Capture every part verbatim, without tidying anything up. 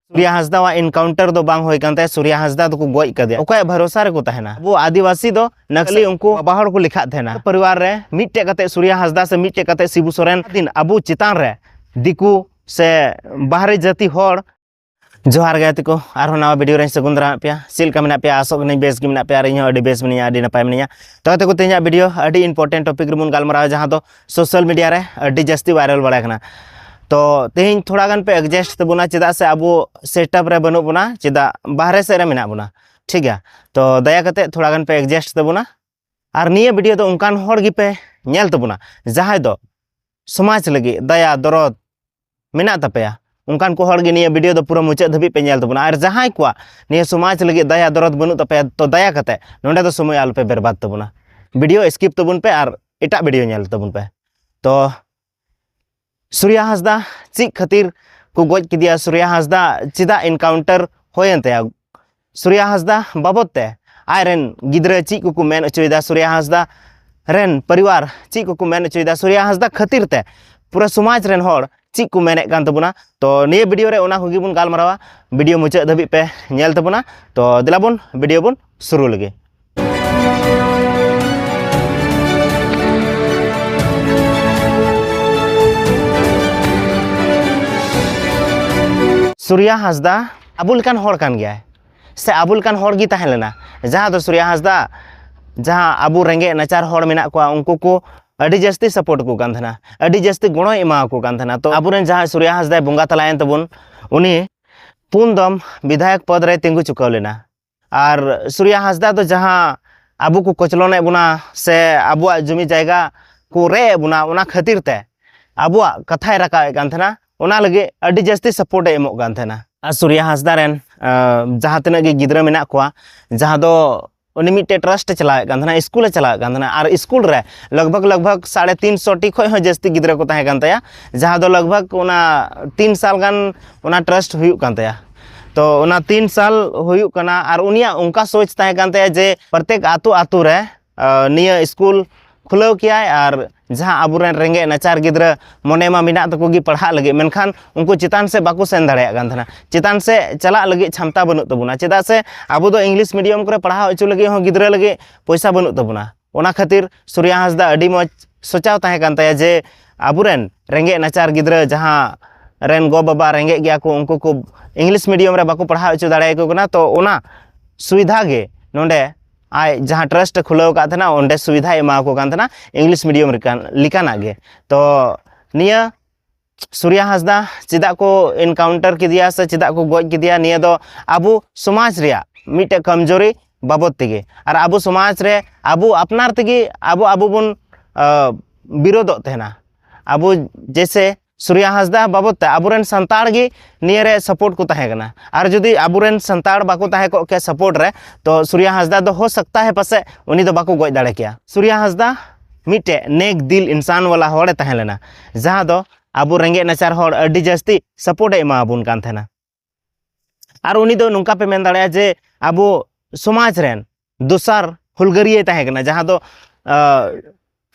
ᱥᱩᱨᱭᱟ ᱦᱟᱸᱥᱫᱟᱣᱟᱜ ᱮᱱᱠᱟᱣᱩᱱᱴᱟᱨ ᱫᱚ ᱵᱟᱝ ᱦᱩᱭ ᱠᱟᱱ ᱛᱟᱭᱟ, ᱥᱩᱨᱭᱟ ᱦᱟᱸᱥᱫᱟ ᱫᱚᱠᱚ ᱜᱚᱡ ᱠᱟᱫᱮᱭᱟ᱾ ᱚᱠᱚᱭᱟᱜ ᱵᱷᱚᱨᱚᱥᱟ ᱨᱮᱠᱚ ᱛᱟᱦᱮᱱᱟ? ᱟᱵᱚ ᱟᱹᱫᱤᱵᱟᱹᱥᱤ ᱫᱚ ᱱᱟᱠᱥᱟᱞᱤ ᱩᱱᱠᱩ ᱵᱟᱵᱟ ᱦᱚᱲ ᱠᱚ ᱞᱮᱠᱷᱟᱜ ᱛᱟᱦᱮᱱᱟ᱾ ᱯᱚᱨᱤᱵᱟᱨ ᱨᱮ ᱢᱤᱫᱴᱮᱡ ᱠᱟᱛᱮ ᱥᱩᱨᱭᱟ ᱦᱟᱸᱥᱫᱟ ᱥᱮ ᱢᱤᱫᱴᱮᱡ ᱠᱟᱛᱮ ᱥᱤᱵᱩ ᱥᱚᱨᱮᱱ ᱫᱤᱱ ᱟᱵᱚ ᱪᱮᱛᱟᱱ ᱨᱮ ᱫᱤᱠᱩ ᱥᱮ ᱵᱟᱦᱨᱮ ᱡᱟᱹᱛᱤ ᱦᱚᱲ᱾ ᱡᱚᱦᱟᱨ ᱜᱮ ᱜᱟᱛᱮ ᱠᱚ, ᱟᱨᱦᱚᱸ ᱱᱟᱣᱟ ᱵᱷᱤᱰᱤᱭᱳ ᱨᱮᱧ ᱥᱟᱹᱜᱩᱱ ᱫᱟᱨᱟᱢᱮᱫ ᱯᱮᱭᱟ᱾ ᱪᱮᱫ ᱞᱮᱠᱟ ᱢᱮᱱᱟᱜ ᱯᱮᱭᱟ? ᱟᱥᱚᱜ ᱠᱟᱹᱱᱟᱹᱧ ᱵᱮᱥ ᱜᱮ ᱢᱮᱱᱟᱜ ᱯᱮᱭᱟ, ᱟᱨ ᱤᱧ ᱦᱚᱸ ᱟᱹᱰᱤ ᱵᱮᱥ ᱢᱤᱱᱟᱹᱧᱟ, ᱟᱹᱰᱤ ᱱᱟᱯᱟᱭ ᱢᱤᱱᱟᱹᱧᱟ᱾ ᱛᱚ ᱜᱟᱛᱮ ᱠᱚ, ᱛᱮᱦᱮᱧᱟᱜ ᱵᱷᱤᱰᱤᱭᱳ ᱟᱹᱰᱤ ᱤᱢᱯᱚᱨᱴᱮᱱᱴ ᱴᱚᱯᱤᱠ ᱨᱮᱵᱚᱱ ᱜᱟᱞᱢᱟᱨᱟᱣᱟ, ᱡᱟᱦᱟᱸ ᱫᱚ ᱥᱳᱥᱟᱞ ᱢᱤᱰᱤᱭᱟ ᱨᱮ ᱟᱹᱰᱤ ᱡᱟᱹᱥᱛᱤ ᱵᱷᱟᱭᱨᱟᱞ ᱵᱟᱲᱟᱭ ᱠᱟᱱᱟ᱾ ᱛᱚ ᱛᱮᱦᱮᱧ ᱛᱷᱚᱲᱟ ᱜᱟᱱ ᱯᱮ ᱮᱰᱡᱟᱥᱴ ᱛᱟᱵᱚᱱᱟ, ᱪᱮᱫᱟᱜ ᱥᱮ ᱟᱵᱚ ᱥᱮᱴᱟᱯ ᱨᱮ ᱵᱟᱹᱱᱩᱜ ᱵᱚᱱᱟ, ᱪᱮᱫᱟᱜ ᱵᱟᱦᱨᱮ ᱥᱮᱫ ᱨᱮ ᱢᱮᱱᱟᱜ ᱵᱚᱱᱟ, ᱴᱷᱤᱠ ᱜᱮᱭᱟ? ᱛᱚ ᱫᱟᱭᱟ ᱠᱟᱛᱮ ᱛᱷᱚᱲᱟ ᱜᱟᱱ ᱯᱮ ᱮᱰᱡᱟᱥᱴ ᱛᱟᱵᱚᱱᱟ᱾ ᱟᱨ ᱱᱤᱭᱟᱹ ᱵᱷᱤᱰᱤᱭᱳ ᱫᱚ ᱚᱱᱠᱟᱱ ᱦᱚᱲ ᱜᱮᱯᱮ ᱧᱮᱞ ᱛᱟᱵᱚᱱᱟ, ᱡᱟᱦᱟᱸᱭ ᱫᱚ ᱥᱚᱢᱟᱡᱽ ᱞᱟᱹᱜᱤᱫ ᱫᱟᱭᱟ ᱫᱚᱨᱚᱫ ᱢᱮᱱᱟᱜ ᱛᱟᱯᱮᱭᱟ᱾ ᱚᱱᱠᱟᱱ ᱠᱚ ᱦᱚᱲ ᱜᱮ ᱱᱤᱭᱟᱹ ᱵᱷᱤᱰᱤᱭᱳ ᱫᱚ ᱯᱩᱨᱟᱹ ᱢᱩᱪᱟᱹᱫ ᱫᱷᱟᱹᱵᱤᱡ ᱯᱮ ᱧᱮᱞ ᱛᱟᱵᱚᱱᱟ᱾ ᱟᱨ ᱡᱟᱦᱟᱸᱭ ᱠᱚᱣᱟᱜ ᱱᱤᱭᱟᱹ ᱥᱚᱢᱟᱡᱽ ᱞᱟᱹᱜᱤᱫ ᱫᱟᱭᱟ ᱫᱚᱨᱚᱫ ᱵᱟᱹᱱᱩᱜ ᱛᱟᱯᱮᱭᱟ, ᱛᱚ ᱫᱟᱭᱟ ᱠᱟᱛᱮ ᱱᱚᱸᱰᱮ ᱫᱚ ᱥᱚᱢᱚᱭ ᱟᱞᱚᱯᱮ ᱵᱮᱨᱵᱟᱫ ᱛᱟᱵᱚᱱᱟ᱾ ᱵᱷᱤᱰᱤᱭᱳ ᱥᱠᱤᱯ ᱛᱟᱵᱚᱱ ᱯᱮ ᱟᱨ ᱮᱴᱟᱜ ᱵᱷᱤᱰᱤᱭᱳ ᱧᱮᱞ ᱛᱟᱵᱚᱱ ᱯᱮ᱾ ᱛᱚ ᱥᱩᱨᱭᱟ ᱦᱟᱸᱥᱫᱟ ᱪᱮᱫ ᱠᱷᱟᱹᱛᱤᱨ ᱠᱚ ᱜᱚᱡ ᱠᱮᱫᱮᱭᱟ? ᱥᱩᱨᱭᱟ ᱦᱟᱸᱥᱫᱟ ᱪᱮᱫᱟᱜ ᱮᱱᱠᱟᱣᱩᱱᱴᱟᱨ ᱦᱩᱭᱮᱱ ᱛᱟᱭᱟ? ᱥᱩᱨᱭᱟ ᱦᱟᱸᱥᱫᱟ ᱵᱟᱵᱚᱫ ᱛᱮ ᱟᱡᱨᱮᱱ ᱜᱤᱫᱽᱨᱟᱹ ᱪᱮᱫ ᱠᱚᱠᱚ ᱢᱮᱱ ᱦᱚᱪᱚᱭᱮᱫᱟ? ᱥᱩᱨᱭᱟ ᱦᱟᱸᱥᱫᱟ ᱨᱮᱱ ᱯᱚᱨᱤᱵᱟᱨ ᱪᱮᱫ ᱠᱚᱠᱚ ᱢᱮᱱ ᱦᱚᱪᱚᱭᱮᱫᱟ? ᱥᱩᱨᱭᱟ ᱦᱟᱸᱥᱫᱟ ᱠᱷᱟᱹᱛᱤᱨ ᱛᱮ ᱯᱩᱨᱟᱹ ᱥᱚᱢᱟᱡᱽ ᱨᱮᱱ ᱦᱚᱲ ᱪᱮᱫ ᱠᱚ ᱢᱮᱱᱮᱫ ᱠᱟᱱ ᱛᱟᱵᱚᱱᱟ? ᱛᱚ ᱱᱤᱭᱟᱹ ᱵᱷᱤᱰᱤᱭᱳ ᱨᱮ ᱚᱱᱟ ᱠᱚᱜᱮ ᱵᱚᱱ ᱜᱟᱞᱢᱟᱨᱟᱣᱟ᱾ ᱵᱷᱤᱰᱤᱭᱳ ᱢᱩᱪᱟᱹᱫ ᱫᱷᱟᱹᱵᱤᱡ ᱯᱮ ᱧᱮᱞ ᱛᱟᱵᱚᱱᱟ᱾ ᱛᱚ ᱫᱮᱞᱟ ᱵᱚᱱ ᱵᱷᱤᱰᱤᱭᱳ ᱵᱚᱱ ᱥᱩᱨᱩ ᱞᱮᱜᱮ᱾ ᱥᱩᱨᱭᱟ ᱦᱟᱸᱥᱫᱟ ᱟᱵᱚ ᱞᱮᱠᱟᱱ ᱦᱚᱲ ᱠᱟᱱ ᱜᱮᱭᱟᱭ, ᱥᱮ ᱟᱵᱚ ᱞᱮᱠᱟᱱ ᱦᱚᱲ ᱜᱮ ᱛᱟᱦᱮᱸ ᱞᱮᱱᱟ, ᱡᱟᱦᱟᱸ ᱫᱚ ᱥᱩᱨᱭᱟ ᱦᱟᱸᱥᱫᱟ, ᱡᱟᱦᱟᱸ ᱟᱵᱚ ᱨᱮᱸᱜᱮᱡ ᱱᱟᱪᱟᱨ ᱦᱚᱲ ᱢᱮᱱᱟᱜ ᱠᱚᱣᱟ, ᱩᱱᱠᱩ ᱠᱚ ᱟᱹᱰᱤ ᱡᱟᱹᱥᱛᱤ ᱥᱟᱯᱳᱨᱴ ᱠᱚ ᱠᱟᱱ ᱛᱟᱦᱮᱱᱟ, ᱟᱹᱰᱤ ᱡᱟᱹᱥᱛᱤ ᱜᱚᱲᱚᱭ ᱮᱢᱟ ᱠᱚ ᱠᱟᱱ ᱛᱟᱦᱮᱱᱟ᱾ ᱛᱚ ᱟᱵᱚᱨᱮᱱ ᱡᱟᱦᱟᱸᱭ ᱥᱩᱨᱭᱟ ᱦᱟᱸᱥᱫᱟᱭ ᱵᱚᱸᱜᱟ ᱛᱟᱞᱟᱭᱮᱱ ᱛᱟᱵᱚᱱ, ᱩᱱᱤ ᱯᱩᱱ ᱫᱚᱢ ᱵᱤᱫᱷᱟᱭᱚᱠ ᱯᱚᱫᱽ ᱨᱮᱭ ᱛᱤᱸᱜᱩ ᱪᱩᱠᱟᱹᱣ ᱞᱮᱱᱟ᱾ ᱟᱨ ᱥᱩᱨᱭᱟ ᱦᱟᱸᱥᱫᱟ ᱫᱚ ᱡᱟᱦᱟᱸ ᱟᱵᱚ ᱠᱚ ᱠᱚᱪᱞᱚᱱᱮᱫ ᱵᱚᱱᱟ ᱥᱮ ᱟᱵᱚᱣᱟᱜ ᱡᱩᱢᱤ ᱡᱟᱭᱜᱟ ᱠᱚ ᱨᱮᱡ ᱮᱫ ᱵᱚᱱᱟ, ᱚᱱᱟ ᱠᱷᱟᱹᱛᱤᱨ ᱛᱮ ᱟᱵᱚᱣᱟᱜ ᱠᱟᱛᱷᱟᱭ ᱨᱟᱠᱟᱵ ᱮᱫ ᱠᱟᱱ ᱛᱟᱦᱮᱱᱟ, ᱚᱱᱟ ᱞᱟᱹᱜᱤᱫ ᱟᱹᱰᱤ ᱡᱟᱹᱥᱛᱤ ᱥᱟᱯᱳᱨᱴ ᱮ ᱮᱢᱚᱜ ᱠᱟᱱ ᱛᱟᱦᱮᱱᱟ᱾ ᱟᱨ ᱥᱩᱨᱭᱟ ᱦᱟᱸᱥᱫᱟ ᱨᱮᱱ, ᱟᱸ, ᱡᱟᱦᱟᱸ ᱛᱤᱱᱟᱹᱜ ᱜᱮ ᱜᱤᱫᱽᱨᱟᱹ ᱢᱮᱱᱟᱜ ᱠᱚᱣᱟ, ᱡᱟᱦᱟᱸ ᱫᱚ ᱩᱱᱤ ᱢᱤᱫᱴᱮᱡ ᱴᱨᱟᱥᱴ ᱮ ᱪᱟᱞᱟᱣᱮᱫ ᱠᱟᱱ ᱛᱟᱦᱮᱱᱟ, ᱥᱠᱩᱞ ᱮ ᱪᱟᱞᱟᱣᱮᱫ ᱠᱟᱱ ᱛᱟᱦᱮᱱᱟ, ᱟᱨ ᱥᱠᱩᱞ ᱨᱮ ᱞᱟᱜᱽ ᱵᱷᱟᱜᱽ, ᱞᱟᱜᱽ ᱵᱷᱟᱜᱽ ᱥᱟᱲᱮ ᱛᱤᱱ ᱥᱚ ᱴᱤ ᱠᱷᱚᱱ ᱦᱚᱸ ᱡᱟᱹᱥᱛᱤ ᱜᱤᱫᱽᱨᱟᱹ ᱠᱚ ᱛᱟᱦᱮᱸ ᱠᱟᱱ ᱛᱟᱭᱟ, ᱡᱟᱦᱟᱸ ᱫᱚ ᱞᱟᱜᱽ ᱵᱷᱟᱜᱽ ᱚᱱᱟ ᱛᱤᱱ ᱥᱟᱞ ᱜᱟᱱ ᱚᱱᱟ ᱴᱨᱟᱥᱴ ᱦᱩᱭᱩᱜ ᱠᱟᱱ ᱛᱟᱭᱟ᱾ ᱛᱚ ᱚᱱᱟ ᱛᱤᱱ ᱥᱟᱞ ᱦᱩᱭᱩᱜ ᱠᱟᱱᱟ, ᱟᱨ ᱩᱱᱤᱭᱟᱜ ᱚᱱᱠᱟ ᱥᱳᱪ ᱛᱟᱦᱮᱸ ᱠᱟᱱ ᱛᱟᱭᱟ ᱡᱮ ᱯᱨᱚᱛᱮᱠ ᱟᱛᱳ ᱟᱛᱳ ᱨᱮ, ᱟᱸ, ᱱᱤᱭᱟᱹ ᱥᱠᱩᱞ ᱠᱷᱩᱞᱟᱹᱣ ᱠᱮᱭᱟᱭ, ᱟᱨ ᱡᱟᱦᱟᱸ ᱟᱵᱚᱨᱮᱱ ᱨᱮᱸᱜᱮᱡ ᱱᱟᱪᱟᱨ ᱜᱤᱫᱽᱨᱟᱹ ᱢᱚᱱᱮ ᱢᱟ ᱢᱮᱱᱟᱜ ᱛᱟᱠᱚ ᱜᱮ ᱯᱟᱲᱦᱟᱜ ᱞᱟᱹᱜᱤᱫ, ᱢᱮᱱᱠᱷᱟᱱ ᱩᱱᱠᱩ ᱪᱮᱛᱟᱱ ᱥᱮᱫ ᱵᱟᱠᱚ ᱥᱮᱱ ᱫᱟᱲᱮᱭᱟᱜ ᱠᱟᱱ ᱛᱟᱦᱮᱱᱟ᱾ ᱪᱮᱛᱟᱱ ᱥᱮᱫ ᱪᱟᱞᱟᱜ ᱞᱟᱹᱜᱤᱫ ᱪᱷᱟᱢᱛᱟ ᱵᱟᱹᱱᱩᱜ ᱛᱟᱵᱚᱱᱟ, ᱪᱮᱫᱟᱜ ᱥᱮ ᱟᱵᱚ ᱫᱚ ᱤᱝᱞᱤᱥ ᱢᱤᱰᱤᱭᱟᱢ ᱠᱚᱨᱮ ᱯᱟᱲᱦᱟᱣ ᱦᱚᱪᱚ ᱞᱟᱹᱜᱤᱫ ᱦᱚᱸ ᱜᱤᱫᱽᱨᱟᱹ ᱞᱟᱹᱜᱤᱫ ᱯᱚᱭᱥᱟ ᱵᱟᱹᱱᱩᱜ ᱛᱟᱵᱚᱱᱟ᱾ ᱚᱱᱟ ᱠᱷᱟᱹᱛᱤᱨ ᱥᱩᱨᱭᱟ ᱦᱟᱸᱥᱫᱟ ᱟᱹᱰᱤ ᱢᱚᱡᱽ ᱥᱚᱪᱟᱣ ᱛᱟᱦᱮᱸ ᱠᱟᱱ ᱛᱟᱭᱟ ᱡᱮ ᱟᱵᱚᱨᱮᱱ ᱨᱮᱸᱜᱮᱡ ᱱᱟᱪᱟᱨ ᱜᱤᱫᱽᱨᱟᱹ ᱡᱟᱦᱟᱸ ᱨᱮᱱ ᱜᱚ ᱵᱟᱵᱟ ᱨᱮᱸᱜᱮᱡ ᱜᱮᱭᱟ ᱠᱚ, ᱩᱱᱠᱩ ᱠᱚ ᱤᱝᱞᱤᱥ ᱢᱤᱰᱤᱭᱟᱢ ᱨᱮ ᱵᱟᱠᱚ ᱯᱟᱲᱦᱟᱣ ᱦᱚᱪᱚ ᱫᱟᱲᱮᱭᱟᱠᱚ ᱠᱟᱱᱟ, ᱛᱚ ᱚᱱᱟ ᱥᱩᱵᱤᱫᱷᱟ ᱜᱮ ᱱᱚᱰᱮ ᱟᱡ ᱡᱟᱦᱟᱸ ᱴᱨᱟᱥᱴ ᱮ ᱠᱷᱩᱞᱟᱹᱣ ᱟᱠᱟᱫ ᱛᱟᱦᱮᱱᱟ, ᱚᱸᱰᱮ ᱥᱩᱵᱤᱫᱷᱟᱭ ᱮᱢᱟ ᱠᱚ ᱠᱟᱱ ᱛᱟᱦᱮᱱᱟ ᱤᱝᱞᱤᱥ ᱢᱤᱰᱤᱭᱟᱢ ᱞᱮᱠᱟᱱᱟᱜ ᱜᱮ᱾ ᱛᱚ ᱱᱤᱭᱟᱹ ᱥᱩᱨᱭᱟ ᱦᱟᱸᱥᱫᱟ ᱪᱮᱫᱟᱜ ᱠᱚ ᱮᱱᱠᱟᱣᱩᱱᱴᱟᱨ ᱠᱮᱫᱮᱭᱟ ᱥᱮ ᱪᱮᱫᱟᱜ ᱠᱚ ᱜᱚᱡ ᱠᱮᱫᱮᱭᱟ, ᱱᱤᱭᱟᱹ ᱫᱚ ᱟᱵᱚ ᱥᱚᱢᱟᱡᱽ ᱨᱮᱭᱟᱜ ᱢᱤᱫᱴᱮᱡ ᱠᱚᱢᱡᱳᱨᱤ ᱵᱟᱵᱚᱫ ᱛᱮᱜᱮ, ᱟᱨ ᱟᱵᱚ ᱥᱚᱢᱟᱡᱽ ᱨᱮ ᱟᱵᱚ ᱟᱯᱱᱟᱨ ᱛᱮᱜᱮ ᱟᱵᱚ ᱟᱵᱚ ᱵᱚᱱ ᱟᱹ, ᱵᱤᱨᱳᱫᱚᱜ ᱛᱟᱦᱮᱱᱟ᱾ ᱟᱵᱚ ᱡᱮᱭᱥᱮ ᱥᱩᱨᱭᱟ ᱦᱟᱸᱥᱫᱟ ᱵᱟᱵᱚᱫ ᱛᱮ ᱟᱵᱚᱨᱮᱱ ᱥᱟᱱᱛᱟᱲ ᱜᱮ ᱱᱤᱭᱟᱹ ᱨᱮ ᱥᱟᱯᱳᱨᱴ ᱠᱚ ᱛᱟᱦᱮᱸ ᱠᱟᱱᱟ, ᱟᱨ ᱡᱩᱫᱤ ᱟᱵᱚᱨᱮᱱ ᱥᱟᱱᱛᱟᱲ ᱵᱟᱠᱚ ᱛᱟᱦᱮᱸ ᱠᱚᱜ ᱠᱮᱭᱟ ᱥᱟᱯᱳᱨᱴ ᱨᱮ, ᱛᱚ ᱥᱩᱨᱭᱟ ᱦᱟᱸᱥᱫᱟ ᱫᱚ ᱦᱳ ᱥᱟᱠᱛᱟ ᱦᱮ ᱯᱟᱥᱮ ᱩᱱᱤ ᱫᱚ ᱵᱟᱠᱚ ᱜᱚᱡ ᱫᱟᱲᱮ ᱠᱮᱭᱟ᱾ ᱥᱩᱨᱭᱟ ᱦᱟᱸᱥᱫᱟ ᱢᱤᱫᱴᱮᱡ ᱱᱮᱠ ᱫᱤᱞ ᱤᱱᱥᱟᱱ ᱣᱟᱞᱟ ᱦᱚᱲᱮ ᱛᱟᱦᱮᱸ ᱞᱮᱱᱟ, ᱡᱟᱦᱟᱸ ᱫᱚ ᱟᱵᱚ ᱨᱮᱸᱜᱮᱡ ᱱᱟᱪᱟᱨ ᱦᱚᱲ ᱟᱹᱰᱤ ᱡᱟᱹᱥᱛᱤ ᱥᱟᱯᱳᱨᱴ ᱮ ᱮᱢᱟᱵᱚᱱ ᱠᱟᱱ ᱛᱟᱦᱮᱱᱟ᱾ ᱟᱨ ᱩᱱᱤ ᱫᱚ ᱱᱚᱝᱠᱟ ᱯᱮ ᱢᱮᱱ ᱫᱟᱲᱮᱭᱟᱜᱼᱟ ᱡᱮ ᱟᱵᱚ ᱥᱚᱢᱟᱡᱽ ᱨᱮᱱ ᱫᱚᱥᱟᱨ ᱦᱩᱞᱜᱟᱹᱨᱤᱭᱟᱹᱭ ᱛᱟᱦᱮᱸ ᱠᱟᱱᱟ, ᱡᱟᱦᱟᱸ ᱫᱚ ᱟᱹ,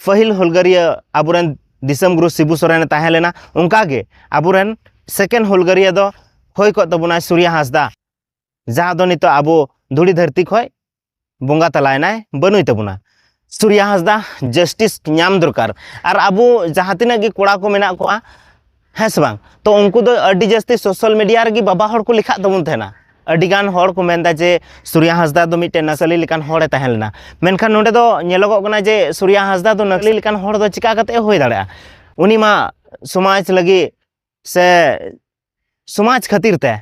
ᱯᱟᱹᱦᱤᱞ ᱦᱩᱞᱜᱟᱹᱨᱤᱭᱟᱹ ᱟᱵᱚᱨᱮᱱ ᱫᱤᱥᱚᱢ ᱜᱩᱨᱩ ᱥᱤᱵᱩ ᱥᱚᱨᱮᱱᱮ ᱛᱟᱦᱮᱸ ᱞᱮᱱᱟ, ᱚᱱᱠᱟᱜᱮ ᱟᱵᱚᱨᱮᱱ ᱥᱮᱠᱮᱱᱰ ᱦᱩᱞᱜᱟᱹᱨᱤᱭᱟᱹ ᱫᱚ ᱦᱩᱭ ᱠᱚᱜ ᱛᱟᱵᱚᱱᱟᱭ ᱥᱩᱨᱭᱟ ᱦᱟᱸᱥᱫᱟ, ᱡᱟᱦᱟᱸ ᱫᱚ ᱱᱤᱛᱚᱜ ᱟᱵᱚ ᱫᱷᱩᱲᱤ ᱫᱷᱟᱹᱨᱛᱤ ᱠᱷᱚᱱ ᱵᱚᱸᱜᱟ ᱛᱟᱞᱟᱭᱮᱱᱟᱭ, ᱵᱟᱹᱱᱩᱭ ᱛᱟᱵᱚᱱᱟ᱾ ᱥᱩᱨᱭᱟ ᱦᱟᱸᱥᱫᱟ ᱡᱟᱥᱴᱤᱥ ᱧᱟᱢ ᱫᱚᱨᱠᱟᱨ᱾ ᱟᱨ ᱟᱵᱚ ᱡᱟᱦᱟᱸ ᱛᱤᱱᱟᱹᱜ ᱜᱮ ᱠᱚᱲᱟ ᱠᱚ ᱢᱮᱱᱟᱜ ᱠᱚᱣᱟ, ᱦᱮᱸ ᱥᱮ ᱵᱟᱝ, ᱛᱚ ᱩᱱᱠᱩ ᱫᱚ ᱟᱹᱰᱤ ᱡᱟᱹᱥᱛᱤ ᱥᱳᱥᱟᱞ ᱢᱤᱰᱤᱭᱟ ᱨᱮᱜᱮ ᱵᱟᱵᱟ ᱦᱚᱲ ᱠᱚ ᱞᱮᱠᱷᱟᱜ ᱛᱟᱵᱚᱱ ᱛᱟᱦᱮᱱᱟ᱾ ᱟᱹᱰᱤ ᱜᱟᱱ ᱦᱚᱲ ᱠᱚ ᱢᱮᱱᱫᱟ ᱡᱮ ᱥᱩᱨᱭᱟ ᱦᱟᱸᱥᱫᱟ ᱫᱚ ᱢᱤᱫᱴᱮᱱ ᱱᱟᱥᱟᱞᱤ ᱞᱮᱠᱟᱱ ᱦᱚᱲᱮ ᱛᱟᱦᱮᱸ ᱞᱮᱱᱟ, ᱢᱮᱱᱠᱷᱟᱱ ᱱᱚᱰᱮ ᱫᱚ ᱧᱮᱞᱚᱜᱚᱜ ᱠᱟᱱᱟ ᱡᱮ ᱥᱩᱨᱭᱟ ᱦᱟᱸᱥᱫᱟ ᱫᱚ ᱱᱟᱥᱟᱞᱤ ᱞᱮᱠᱟᱱ ᱦᱚᱲ ᱫᱚ ᱪᱤᱠᱟ ᱠᱟᱛᱮ ᱦᱩᱭ ᱫᱟᱲᱮᱭᱟᱜᱼᱟ? ᱩᱱᱤ ᱢᱟ ᱥᱚᱢᱟᱡᱽ ᱞᱟᱹᱜᱤᱫ ᱥᱮ ᱥᱚᱢᱟᱡᱽ ᱠᱷᱟᱹᱛᱤᱨ ᱛᱮ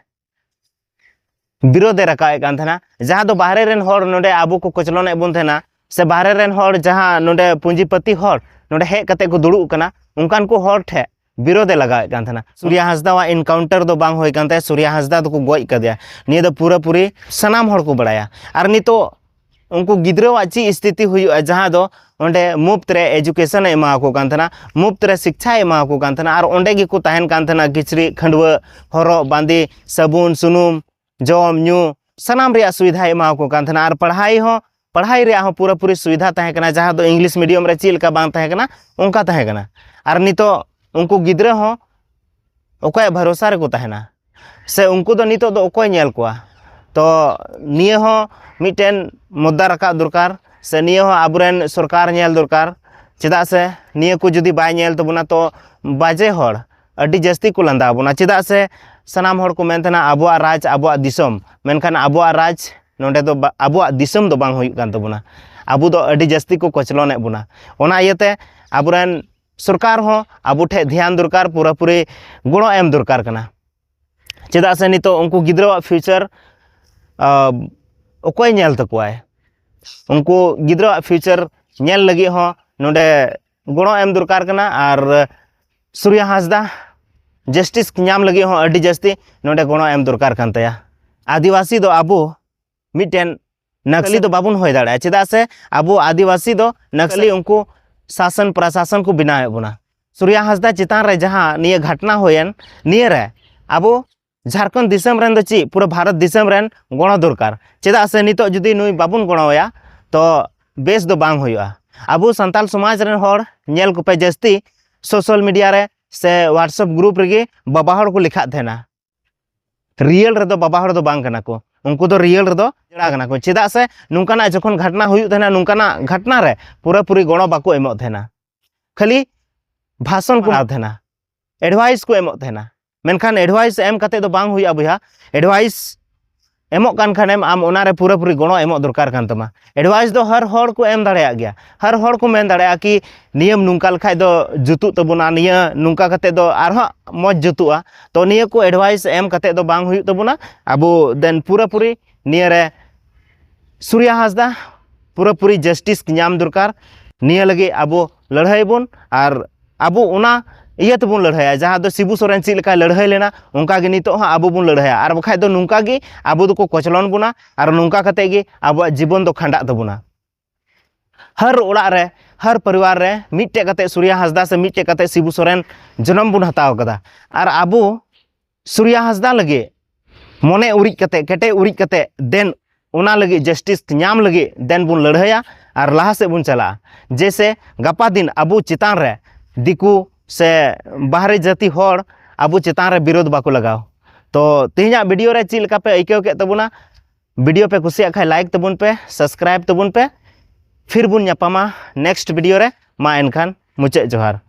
ᱵᱤᱨᱳᱫᱷ ᱮ ᱨᱟᱠᱟᱵ ᱮᱫ ᱠᱟᱱ ᱛᱟᱦᱮᱱᱟ, ᱡᱟᱦᱟᱸ ᱫᱚ ᱵᱟᱦᱨᱮ ᱨᱮᱱ ᱦᱚᱲ ᱱᱚᱰᱮ ᱟᱵᱚ ᱠᱚ ᱠᱚᱪᱞᱚᱱ ᱮᱫ ᱵᱚᱱ ᱛᱟᱦᱮᱱᱟ, ᱥᱮ ᱵᱟᱦᱨᱮ ᱨᱮᱱ ᱦᱚᱲ ᱡᱟᱦᱟᱸ ᱱᱚᱰᱮ ᱯᱩᱸᱡᱤᱯᱟᱹᱛᱤ ᱦᱚᱲ ᱱᱚᱰᱮ ᱦᱮᱡ ᱠᱟᱛᱮ ᱠᱚ ᱫᱩᱲᱩᱵ ᱠᱟᱱᱟ, ᱚᱱᱠᱟᱱ ᱠᱚ ᱦᱚᱲ ᱴᱷᱮᱱ ᱵᱤᱨᱳᱫᱷ ᱮ ᱞᱟᱜᱟᱣᱮᱫ ᱠᱟᱱ ᱛᱟᱦᱮᱱᱟ᱾ ᱥᱩᱨᱭᱟ ᱦᱟᱸᱥᱫᱟᱣᱟᱜ ᱮᱱᱠᱟᱣᱩᱱᱴᱟᱨ ᱫᱚ ᱵᱟᱝ ᱦᱩᱭ ᱠᱟᱱ ᱛᱟᱭᱟ, ᱥᱩᱨᱭᱟ ᱦᱟᱸᱥᱫᱟ ᱫᱚᱠᱚ ᱜᱚᱡ ᱠᱟᱫᱮᱭᱟ᱾ ᱱᱤᱭᱟᱹ ᱫᱚ ᱯᱩᱨᱟᱹᱯᱩᱨᱤ ᱥᱟᱱᱟᱢ ᱦᱚᱲ ᱠᱚ ᱵᱟᱲᱟᱭᱟ᱾ ᱟᱨ ᱱᱤᱛᱚᱜ ᱩᱱᱠᱩ ᱜᱤᱫᱽᱨᱟᱹᱣᱟᱜ ᱪᱮᱫ ᱥᱛᱷᱤᱛᱤ ᱦᱩᱭᱩᱜᱼᱟ, ᱡᱟᱦᱟᱸ ᱫᱚ ᱚᱸᱰᱮ ᱢᱩᱯᱛ ᱨᱮ ᱮᱡᱩᱠᱮᱥᱚᱱ ᱮ ᱮᱢᱟ ᱠᱚ ᱠᱟᱱ ᱛᱟᱦᱮᱱᱟ, ᱢᱩᱯᱛ ᱨᱮ ᱥᱤᱠᱪᱷᱟᱭ ᱮᱢᱟ ᱠᱚ ᱠᱟᱱ ᱛᱟᱦᱮᱱᱟ, ᱟᱨ ᱚᱸᱰᱮ ᱜᱮᱠᱚ ᱛᱟᱦᱮᱱ ᱠᱟᱱ ᱛᱟᱦᱮᱱᱟ, ᱠᱤᱪᱨᱤᱡ ᱠᱷᱟᱹᱰᱣᱟᱹᱜ, ᱦᱚᱨᱚᱜ ᱵᱟᱸᱫᱮ, ᱥᱟᱵᱩᱱ ᱥᱩᱱᱩᱢ, ᱡᱚᱢ ᱧᱩ, ᱥᱟᱱᱟᱢ ᱨᱮᱭᱟᱜ ᱥᱩᱵᱤᱫᱷᱟᱭ ᱮᱢᱟ ᱠᱚ ᱠᱟᱱ ᱛᱟᱦᱮᱱᱟ᱾ ᱟᱨ ᱯᱟᱲᱦᱟᱣ ᱦᱚᱸ ᱯᱟᱲᱦᱟᱭ ᱨᱮᱭᱟᱜ ᱦᱚᱸ ᱯᱩᱨᱟᱹᱯᱩᱨᱤ ᱥᱩᱵᱤᱫᱷᱟ ᱛᱟᱦᱮᱸ ᱠᱟᱱᱟ, ᱡᱟᱦᱟᱸ ᱫᱚ ᱤᱝᱞᱤᱥ ᱢᱤᱰᱤᱭᱟᱢ ᱨᱮ ᱪᱮᱫ ᱞᱮᱠᱟ ᱵᱟᱝ ᱛᱟᱦᱮᱸ ᱠᱟᱱᱟ, ᱚᱱᱠᱟ ᱛᱟᱦᱮᱸ ᱠᱟᱱᱟ᱾ ᱟᱨ ᱱᱤᱛᱚᱜ ᱩᱱᱠᱩ ᱜᱤᱫᱽᱨᱟᱹ ᱦᱚᱸ ᱚᱠᱚᱭᱟᱜ ᱵᱷᱚᱨᱚᱥᱟ ᱨᱮᱠᱚ ᱛᱟᱦᱮᱱᱟ? ᱥᱮ ᱩᱱᱠᱩ ᱫᱚ ᱱᱤᱛᱚᱜ ᱫᱚ ᱚᱠᱚᱭ ᱧᱮᱞ ᱠᱚᱣᱟ? ᱛᱚ ᱱᱤᱭᱟᱹ ᱦᱚᱸ ᱢᱤᱫᱴᱮᱱ ᱢᱩᱫᱽᱫᱟ ᱨᱟᱠᱟᱵ ᱫᱚᱨᱠᱟᱨ, ᱥᱮ ᱱᱤᱭᱟᱹ ᱦᱚᱸ ᱟᱵᱚᱨᱮᱱ ᱥᱚᱨᱠᱟᱨ ᱧᱮᱞ ᱫᱚᱨᱠᱟᱨ᱾ ᱪᱮᱫᱟᱜ ᱥᱮ ᱱᱤᱭᱟᱹ ᱠᱚ ᱡᱩᱫᱤ ᱵᱟᱭ ᱧᱮᱞ ᱛᱟᱵᱚᱱᱟ, ᱛᱚ ᱵᱟᱡᱮ ᱦᱚᱲ ᱟᱹᱰᱤ ᱡᱟᱹᱥᱛᱤ ᱠᱚ ᱞᱟᱸᱫᱟ ᱟᱵᱚᱱᱟ᱾ ᱪᱮᱫᱟᱜ ᱥᱮ ᱥᱟᱱᱟᱢ ᱦᱚᱲ ᱠᱚ ᱢᱮᱱ ᱛᱟᱦᱮᱱᱟ, "ᱟᱵᱚᱣᱟᱜ ᱨᱟᱡᱽ, ᱟᱵᱚᱣᱟᱜ ᱫᱤᱥᱚᱢ", ᱢᱮᱱᱠᱷᱟᱱ ᱟᱵᱚᱣᱟᱜ ᱨᱟᱡᱽ ᱱᱚᱰᱮ ᱫᱚ ᱵᱟ-, ᱟᱵᱚᱣᱟᱜ ᱫᱤᱥᱚᱢ ᱫᱚ ᱵᱟᱝ ᱦᱩᱭᱩᱜ ᱠᱟᱱ ᱛᱟᱵᱚᱱᱟ᱾ ᱟᱵᱚ ᱫᱚ ᱟᱹᱰᱤ ᱡᱟᱹᱥᱛᱤ ᱠᱚ ᱠᱚᱪᱞᱚᱱᱮᱫ ᱵᱚᱱᱟ᱾ ᱚᱱᱟ ᱤᱭᱟᱹᱛᱮ ᱟᱵᱚᱨᱮᱱ ᱥᱚᱨᱠᱟᱨ ᱦᱚᱸ ᱟᱵᱚ ᱴᱷᱮᱱ ᱫᱷᱮᱭᱟᱱ ᱫᱚᱨᱠᱟᱨ, ᱯᱩᱨᱟᱹᱯᱩᱨᱤ ᱜᱚᱲᱚ ᱮᱢ ᱫᱚᱨᱠᱟᱨ ᱠᱟᱱᱟ᱾ ᱪᱮᱫᱟᱜ ᱥᱮ ᱱᱤᱛᱚᱜ ᱩᱱᱠᱩ ᱜᱤᱫᱽᱨᱟᱹᱣᱟᱜ future, ᱟ, ᱚᱠᱚᱭ ᱧᱮᱞ ᱛᱟᱠᱚᱣᱟᱭ? ᱩᱱᱠᱩ ᱜᱤᱫᱽᱨᱟᱹᱣᱟᱜ future ᱧᱮᱞ ᱞᱟᱹᱜᱤᱫ ᱦᱚᱸ ᱱᱚᱰᱮ ᱜᱚᱲᱚ ᱮᱢ ᱫᱚᱨᱠᱟᱨ ᱠᱟᱱᱟ᱾ ᱟᱨ ᱥᱩᱨᱭᱟ ᱦᱟᱸᱥᱫᱟ justice ᱧᱟᱢ ᱞᱟᱹᱜᱤᱫ ᱦᱚᱸ ᱟᱹᱰᱤ ᱡᱟᱹᱥᱛᱤ ᱱᱚᱰᱮ ᱜᱚᱲᱚ ᱮᱢ ᱫᱚᱨᱠᱟᱨ ᱠᱟᱱ ᱛᱟᱭᱟ᱾ ᱟᱹᱫᱤᱵᱟᱹᱥᱤ ᱫᱚ ᱟᱵᱚ ᱢᱤᱫᱴᱮᱱ ᱱᱟᱠᱞᱤ ᱫᱚ ᱵᱟᱵᱚᱱ ᱦᱩᱭ ᱫᱟᱲᱮᱭᱟᱜᱼᱟ, ᱪᱮᱫᱟᱜ ᱥᱮ ᱟᱵᱚ ᱟᱹᱫᱤᱵᱟᱹᱥᱤ ᱫᱚ ᱱᱟᱠᱞᱤ ᱩᱱᱠᱩ ᱥᱟᱥᱚᱱ ᱯᱨᱚᱥᱟᱥᱚᱱ ᱠᱚ ᱵᱮᱱᱟᱣᱮᱫ ᱵᱚᱱᱟ᱾ ᱥᱩᱨᱭᱟ ᱦᱟᱸᱥᱫᱟ ᱪᱮᱛᱟᱱ ᱨᱮ ᱡᱟᱦᱟᱸ ᱱᱤᱭᱟᱹ ᱜᱷᱚᱴᱱᱟ ᱦᱩᱭᱮᱱ, ᱱᱤᱭᱟᱹ ᱨᱮ ᱟᱵᱚ ᱡᱷᱟᱲᱠᱷᱚᱸᱰ ᱫᱤᱥᱚᱢ ᱨᱮᱱ ᱫᱚ ᱪᱮᱫ, ᱯᱩᱨᱟᱹ ᱵᱷᱟᱨᱚᱛ ᱫᱤᱥᱚᱢ ᱨᱮᱱ ᱜᱚᱲᱚ ᱫᱚᱨᱠᱟᱨ᱾ ᱪᱮᱫᱟᱜ ᱥᱮ ᱱᱤᱛᱚᱜ ᱡᱩᱫᱤ ᱱᱩᱭ ᱵᱟᱵᱚᱱ ᱜᱚᱲᱚᱣᱟᱭᱟ, ᱛᱚ ᱵᱮᱥ ᱫᱚ ᱵᱟᱝ ᱦᱩᱭᱩᱜᱼᱟ᱾ ᱟᱵᱚ ᱥᱟᱱᱛᱟᱞ ᱥᱚᱢᱟᱡᱽ ᱨᱮᱱ ᱦᱚᱲ ᱧᱮᱞ ᱠᱚᱯᱮ, ᱡᱟᱹᱥᱛᱤ social media ᱨᱮ ᱥᱮ WhatsApp group ᱨᱮᱜᱮ ᱵᱟᱵᱟ ᱦᱚᱲ ᱠᱚ ᱞᱮᱠᱷᱟᱜ ᱛᱟᱦᱮᱱᱟ᱾ Real ᱨᱮᱫᱚ ᱵᱟᱵᱟ ᱦᱚᱲ ᱫᱚ ᱵᱟᱝ ᱠᱟᱱᱟ ᱠᱚ, ᱩᱱᱠᱩ ᱫᱚ real ᱨᱮᱫᱚ ᱡᱮᱲᱟ ᱠᱟᱱᱟ ᱠᱚ᱾ ᱪᱮᱫᱟᱜ ᱥᱮ ᱱᱚᱝᱠᱟᱱᱟᱜ ᱡᱚᱠᱷᱚᱱ ᱜᱷᱚᱴᱱᱟ ᱦᱩᱭᱩᱜ ᱛᱟᱦᱮᱱᱟ, ᱱᱚᱝᱠᱟᱱᱟᱜ ᱜᱷᱚᱴᱱᱟ ᱨᱮ ᱯᱩᱨᱟᱹᱯᱩᱨᱤ ᱜᱚᱲᱚ ᱵᱟᱠᱚ ᱮᱢᱚᱜ ᱛᱟᱦᱮᱱᱟ, ᱠᱷᱟᱹᱞᱤ ᱵᱷᱟᱥᱚᱱ ᱠᱚ ᱮᱢᱟᱣ ᱛᱟᱦᱮᱱᱟ, advice ᱠᱚ ᱮᱢᱚᱜ ᱛᱟᱦᱮᱱᱟ᱾ ᱢᱮᱱᱠᱷᱟᱱ advice ᱮᱢ ᱠᱟᱛᱮ ᱫᱚ ᱵᱟᱝ ᱦᱩᱭᱩᱜᱼᱟ ᱵᱚᱭᱦᱟ᱾ Advice ᱮᱢᱚᱜ ᱠᱟᱱ ᱠᱷᱟᱱᱮᱢ, ᱟᱢ ᱚᱱᱟᱨᱮ ᱯᱩᱨᱟᱹᱯᱩᱨᱤ ᱜᱚᱲᱚ ᱮᱢᱚᱜ ᱫᱚᱨᱠᱟᱨ ᱠᱟᱱ ᱛᱟᱢᱟ᱾ Advice ᱫᱚ ᱦᱟᱨ ᱦᱚᱲ ᱠᱚ ᱮᱢ ᱫᱟᱲᱮᱭᱟᱜ ᱜᱮᱭᱟ, ᱦᱟᱨ ᱦᱚᱲ ᱠᱚ ᱢᱮᱱ ᱫᱟᱲᱮᱭᱟᱜᱼᱟ ᱠᱤ ᱱᱤᱭᱟᱹᱢ ᱱᱚᱝᱠᱟ ᱞᱮᱠᱷᱟᱡ ᱫᱚ ᱡᱩᱛᱩᱜ ᱛᱟᱵᱚᱱᱟ, ᱱᱤᱭᱟᱹ ᱱᱚᱝᱠᱟ ᱠᱟᱛᱮ ᱫᱚ ᱟᱨᱦᱚᱸ ᱢᱚᱡᱽ ᱡᱩᱛᱩᱜᱼᱟ᱾ ᱛᱚ ᱱᱤᱭᱟᱹ ᱠᱚ advice ᱮᱢ ᱠᱟᱛᱮ ᱫᱚ ᱵᱟᱝ ᱦᱩᱭᱩᱜ ᱛᱟᱵᱚᱱᱟ᱾ ᱟᱵᱚ then ᱯᱩᱨᱟᱹᱯᱩᱨᱤ ᱱᱤᱭᱟᱹ ᱨᱮ ᱥᱩᱨᱭᱟ ᱦᱟᱸᱥᱫᱟ ᱯᱩᱨᱟᱹᱯᱩᱨᱤ justice ᱧᱟᱢ ᱫᱚᱨᱠᱟᱨ᱾ ᱱᱤᱭᱟᱹ ᱞᱟᱹᱜᱤᱫ ᱟᱵᱚ ᱞᱟᱹᱲᱦᱟᱹᱭ ᱵᱚᱱ, ᱟᱨ ᱟᱵᱚ ᱚᱱᱟ ᱤᱭᱟᱹ ᱛᱮᱵᱚᱱ ᱞᱟᱹᱲᱦᱟᱹᱭᱟ, ᱡᱟᱦᱟᱸ ᱫᱚ ᱥᱤᱵᱩ ᱥᱚᱨᱮᱱ ᱪᱮᱫ ᱞᱮᱠᱟᱭ ᱞᱟᱹᱲᱦᱟᱹᱭ ᱞᱮᱱᱟ, ᱚᱱᱠᱟ ᱜᱮ ᱱᱤᱛᱚᱜ ᱦᱚᱸ ᱟᱵᱚ ᱵᱚᱱ ᱞᱟᱹᱲᱦᱟᱹᱭᱟ᱾ ᱟᱨ ᱵᱟᱠᱷᱟᱡ ᱫᱚ ᱱᱚᱝᱠᱟ ᱜᱮ ᱟᱵᱚ ᱫᱚᱠᱚ ᱠᱚᱪᱞᱚᱱ ᱵᱚᱱᱟ, ᱟᱨ ᱱᱚᱝᱠᱟ ᱠᱟᱛᱮ ᱜᱮ ᱟᱵᱚᱣᱟᱜ ᱡᱤᱵᱚᱱ ᱫᱚ ᱠᱷᱟᱸᱰᱟᱜ ᱛᱟᱵᱚᱱᱟ᱾ ᱦᱟᱨ ᱚᱲᱟᱜ ᱨᱮ, ᱦᱟᱨ ᱯᱚᱨᱤᱵᱟᱨ ᱨᱮ ᱢᱤᱫᱴᱮᱡ ᱠᱟᱛᱮ ᱥᱩᱨᱭᱟ ᱦᱟᱸᱥᱫᱟ ᱥᱮ ᱢᱤᱫᱴᱮᱡ ᱠᱟᱛᱮ ᱥᱤᱵᱩ ᱥᱚᱨᱮᱱ ᱡᱚᱱᱚᱢ ᱵᱚᱱ ᱦᱟᱛᱟᱣ ᱠᱟᱫᱟ᱾ ᱟᱨ ᱟᱵᱚ ᱥᱩᱨᱭᱟ ᱦᱟᱸᱥᱫᱟ ᱞᱟᱹᱜᱤᱫ ᱢᱚᱱᱮ ᱩᱨᱤᱡ ᱠᱟᱛᱮ, ᱠᱮᱴᱮᱡ ᱩᱨᱤᱡ ᱠᱟᱛᱮ then ᱚᱱᱟ ᱞᱟᱹᱜᱤᱫ, ᱡᱟᱥᱴᱤᱥ ᱧᱟᱢ ᱞᱟᱹᱜᱤᱫ ᱫᱮᱱ ᱵᱚᱱ ᱞᱟᱹᱲᱦᱟᱹᱭᱟ ᱟᱨ ᱞᱟᱦᱟ ᱥᱮᱫ ᱵᱚᱱ ᱪᱟᱞᱟᱜᱼᱟ᱾ ᱡᱮᱭᱥᱮ ᱜᱟᱯᱟ ᱫᱤᱱ ᱟᱵᱚ ᱪᱮᱛᱟᱱ ᱨᱮ ᱫᱤᱠᱩ ᱥᱮ ᱵᱟᱦᱨᱮ ᱡᱟᱹᱛᱤ ᱦᱚᱲ ᱟᱵᱚ ᱪᱮᱛᱟᱱ ᱨᱮ ᱵᱤᱨᱳᱫᱷ ᱵᱟᱠᱚ ᱞᱟᱜᱟᱣ᱾ ᱛᱚ ᱛᱮᱦᱮᱧᱟᱜ ᱵᱷᱤᱰᱤᱭᱳ ᱨᱮ ᱪᱮᱫ ᱞᱮᱠᱟ ᱯᱮ ᱟᱹᱭᱠᱟᱹᱣ ᱠᱮᱫ ᱛᱟᱵᱚᱱᱟ? ᱵᱷᱤᱰᱤᱭᱳ ᱯᱮ ᱠᱩᱥᱤᱭᱟᱜ ᱠᱷᱟᱱ ᱞᱟᱭᱤᱠ ᱛᱟᱵᱚᱱ ᱯᱮ, ᱥᱟᱵᱥᱠᱨᱟᱭᱤᱵ ᱛᱟᱵᱚᱱ ᱯᱮ᱾ ᱯᱷᱤᱨ ᱵᱚᱱ ᱧᱟᱯᱟᱢᱟ ᱱᱮᱠᱥᱴ ᱵᱷᱤᱰᱤᱭᱳ ᱨᱮ᱾ ᱢᱟ ᱮᱱᱠᱷᱟᱱ ᱢᱩᱪᱟᱹᱫ ᱡᱚᱦᱟᱨ᱾